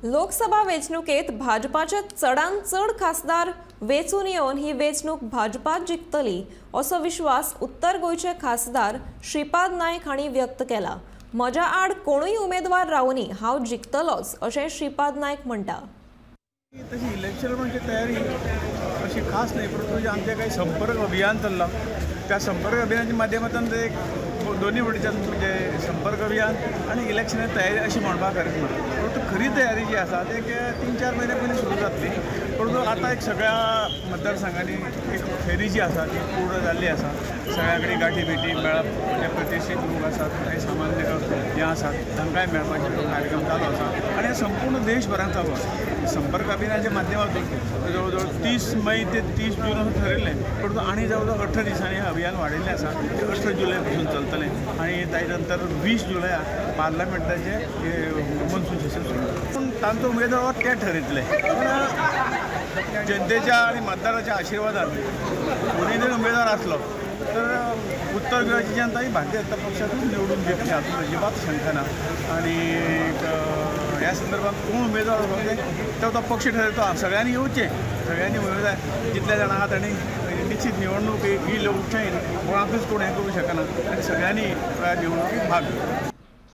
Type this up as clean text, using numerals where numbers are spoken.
लोकसभा वेंचणुकेत भाजपाचे चडांत चड खासदार वेंचून येवन ही वेंचणूक भाजपा जिखतली असो विश्वास उत्तर गोंयचे खासदार श्रीपाद नायक हांणी व्यक्त केला। म्हज्या आड कोणूय उमेदवार रावनी, हांव जिखतलोच अशें श्रीपाद नायक म्हणटा। तशी इलेक्शन म्हणजे तयारी अशी खास नाही, परंतु जे आमचे काही संपर्क अभियान चल्लां त्या संपर्क अभियानाच्या माध्यमांतल्यान ते एक दोन्ही वटेच्यान म्हणजे संपर्क अभियान आनी इलेक्शनाची तयारी अशी म्हणपाक हरकत ना, परंतु खरी तयारी जी आसा ते एक 3-4 म्हयने पयलीं सुरू जातली। परंतु आतां एक सगळ्या मतदारसंघांनी एक फेरी जी आसा ती पूर्ण जाल्ली आसा। सगळ्या कडेन गांठी भेटी मेळप, जे प्रतिश्ठीत लोक आसात, काही सामान्य हे आसात तांकांय मेळपाचो कार्यक्रम चालू आसा आनी संपूर्ण देशभरांत चालू आसा। संपर्क अभियानाच्या माध्यमातून जवळ जवळ 30 मे ते 30 जून असं ठरयल्लें, परंतु आनी जवळ जवळ 18 दिसांनी अभियान वाडयल्लें आसा। ते 18 जुलय पासून चलतलें आनी ताजे नंतर 20 जुलयाक पार्लमेंटाचें मनसून सेशन सुरू जातलें। पूण तांचो उमेदवार ते ठरयतले, पूण जनतेच्या आनी मतदाराच्या आशिर्वादान कोणीय जर उमेदवार आसलो तर उत्तर गोंयची जनता ही भारतीय जनता पक्षातून निवडून दितली हातूंत अजिबात शंका ना। आनी ह्या संदर्भात कोण उमेदवार आसलो तो पक्ष ठरयतो, सगळ्यांनी येवचें, सगळ्यांनी उमेदवार जितले जाण आहा तांणी निश्चित निवडणूक ही लोकशाही कोणाकूच कोण हें करूं शकना आनी सगळ्यांनी ह्या निवडणुकीत भाग घेवचो।